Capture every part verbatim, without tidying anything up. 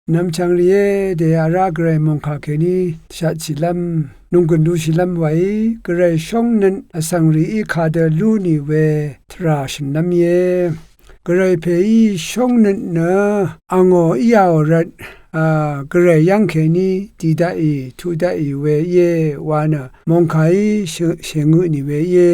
Nvmchvng rìé, dèyaq rá Gvray mòngkà kèní dvshatshìlv́m, nònggùn lushìlv́m wàí, Gvray shóngnøt vsvng rìí kadø lú nì we tvrà shø̀nlv́m íe. Gvray pèí shóngnøt nø angò íāò rvt, a, Gvray yv́ng kèní dì daqì, tuq daqì we íe wa nø mòngkàí shè-, shèngø nì we íe.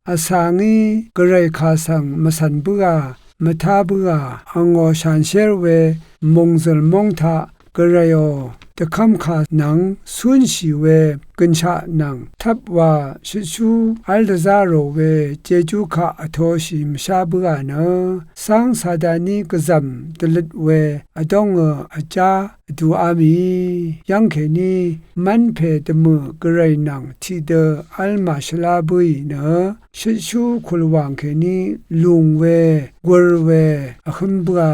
Vsa ngí Gvray kà svng mvcv̀n bǿà, mvtá bǿà, angò shànshér we mòngzø̀l móng taq, Gvrayò, dvkv́mkà nvng cúnshì we gønshaq nvng tvp wa shøtshú v́l dvzá rò we jejú kaq vtoshì mvshá bǿà nø, cáng Sataní gvzv̀m dvløt we vdóngø vjá vduá mì yv́ng kèní mv́npè dvmø̀ Gvray nvng tiqdø v́l màshvlá bǿì nø, shøtshú kùlwàng kèní lùng we, gùr we, vhø̄m bǿà,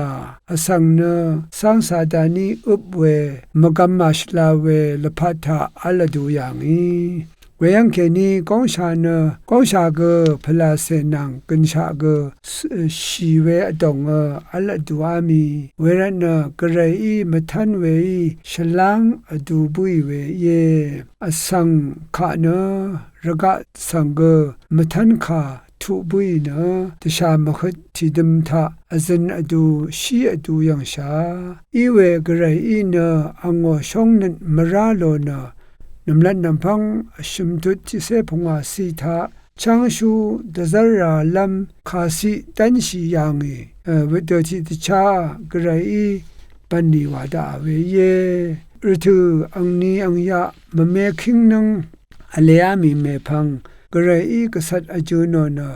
vsvng nø cáng Sataní øp we, mvgvm màshvla we lvpat taq v́l vdu yà ngì. Weyv́ng kèní góngsha nø, góngsha gø pvlàcè nvng gønshaq gø s-, shì we vdòngø v́l vduá mì. Wervtnø Gvrayí mvtv́n weí shvláng vdu bǿì we íe. Vsvng kaq nø rvgaq svng gø mvtv́n kà tuq bǿì nø dvshà mvhøt tìdøm taq vzøn vdu shí vdu yv̀ngshà. Iwe Gvrayí nø angò shóngnøt mvrá lò nø nv̀mlat nv̀mpv́ng vshø̀m tut tiqcé pungwàciq taq chv́ngshú dvzv́rralv́m kàciq dv́nshì yà ngì, e, wøtdø tiqdvchá Gvrayí bv̀nlì wà daqà we íe. Rvtø̀ angni angyaq mvme kíngnǿng vleá mì mèpvng Gvrayí gvcvt vjø̄ nò nø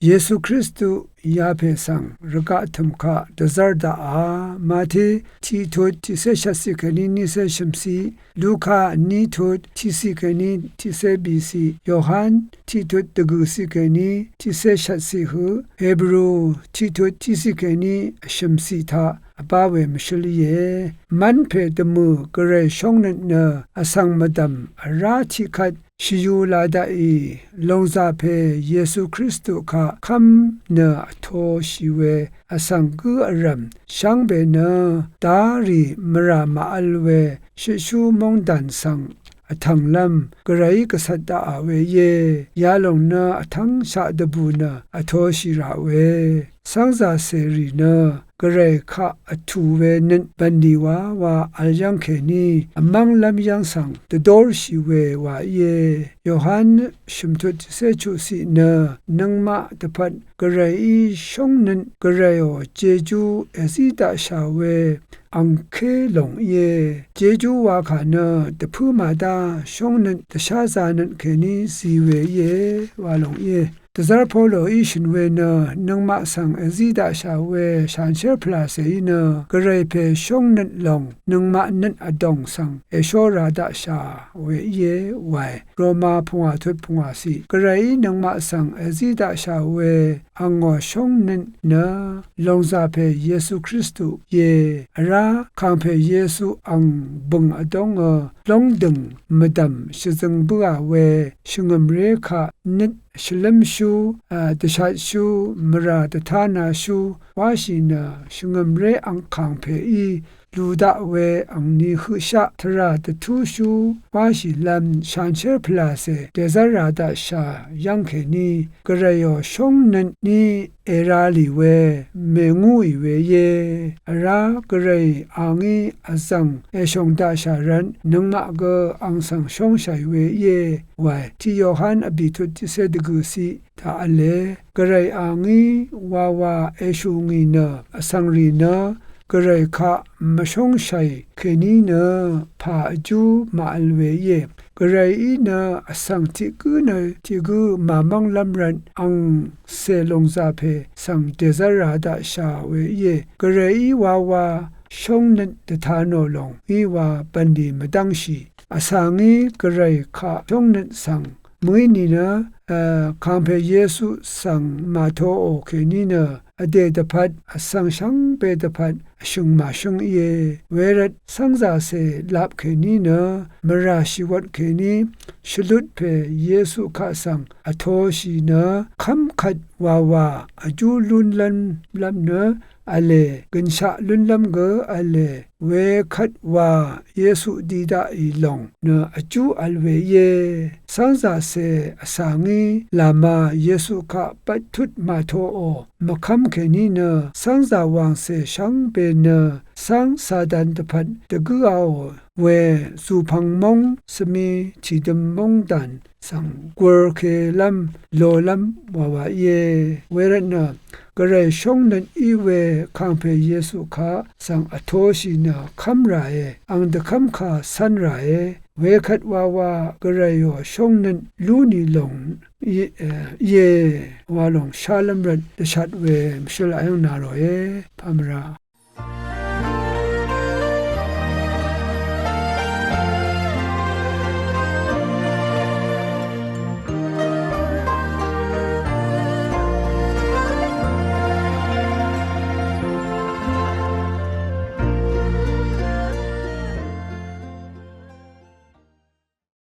Yesu Kristu yapè svng rvgaq tø̀m kaq dvzv́r daqà. Mati tiq tut tiqcé shvtciq kèní niqcé shø̀mciq, Luka ní tut tiqciq kèní tiqcé bìciq, Yohan tiq tut dvgø̀ciq kèní tiqcé shvtciq høq, Hebru tiq tut tiqciq kèní vshø̀mciq taq vbá we mvshǿl íe. Mv́npè dvmø̀ Gvray shóngnøt nø vsvng mvdv̀m vrá tiqkvt shvyū la daqì, lòngzàpè Yesu Kristu kaq kv́m nø vtoshì we vsvng gǿ vrv̀m shvngbe nø darì mvrà màvl we shøtshú móngdàn svng vtv̀nglv́m Gvrayí gvcvt daqà we íe. Yalòng nø vtv́ngshaq dvbù nø vtoshì rà we. Cv́ngzàcèrì nø Gvray kaq vtù we nøt bv̀nlì wa wa vl yv́ng kèní vmv́nglv́m yv́ng svng dvdórshì we wa íe. Yohan shø̀mtut tiqcé chuqciq nø nøngmaq dvpvt Gvrayí shóngnøt Gvrayò jejú èzí daqshà we angké lòng íe. Jejú wakà nø dvpǿ màdá shóngnøt dvsházānøt kèní zi we íe wa lòng íe. Dvzv́r Poloí shø̀n we nø nøngmaq svng èzí daqshà we shànshér pvlàcèí nø Gvray pè shóngnøt lòng nøngmaq nøt vdòng svng èshó ra daqshà we íe wae. Roma pungwà tut pungwàciq. Gvrayí nøngmaq svng èzí daqshà we angò shóngnøt nø lòngzàpè Yesu Kristu íe. Vrá kàngpè Yesu ang bø̀ng vdóngø lóngdø̀ng mvdv̀m shvzøng bǿà we shvngø̀mré kaq nøt shvlǿmshú, a, dvshatshú, mvrà dvtánāshú wáshì nø shvngø̀mré ang kàngpèí lù daq we angni høqshaq tvrà dvtúshú wáshìlv́m shànshér pvlàcè dèzv́r rà daqshà yv́ng kèní Gvrayò shóngnøt ní èralì we mèngúì we íe. Vrá Gvray angí vzv̀ng èshòng daqshà rvt nøngmaq gø ang svng shóngshàì we íe wae. Tiq Yohan vbì tut tiqcé dvgø̀ciq taq v̄le. Gvray angí wawa èshù ngì nø vsvng rì nø Gvray kaq mvshóngshàì kèní nø pà vjú màvl we íe. Gvrayí nø vsvng tiq gǿ nø tiq gǿ màmv́nglv́m rvt angcè lòngzàpè svng dèzv́r ra daqshà we íe. Gvrayí wawa shóngnøt dvta nò lòng í wa bv̀nlì mvdv́ngshì. Vsa ngí Gvray kaq shóngnøt svng mø̀í nìnø, e, kàngpè Yesu svng màtoò kèní nø vdè dvpvt vsvng shvngbe dvpvt vshø̀ng màshǿng íe. Wervt cv́ngzàcè lap kèní nø mvrà shìwvt kèní shvlut pè Yesu kaq svng vtoshì nø kv́mkvt wawa vjú lúnlv́m lv́m nø v̄le, gønshaq lúnlv́m gø v̄le, wekvt wa Yesu di daqì lòng nø vjú v̄l we íe. Cv́ngzàcè vcà ngí làmà Yesu kaq bvttut màtoqò mvkv́m kèní nø cv́ngzà wàngcè shvngbe nø cv́ng Satan dvpvt dvgǿaò we zùpvng móng svmi tìdøm móngdàn svng gurkelv́m lolv́m wàwà íe. Wervtnø gvray shóngnøt í we kàngpè Yesu kaq svng vtoshì nø kv́m ràe, ang dvkv́mkà cv́n ràe. Wekvt wawa gvrayò shóngnøt lú nì lòng íe, íe wa lòng shálv́m rvt dvshat we mvshǿl ayv́ng na ròe. Pamvra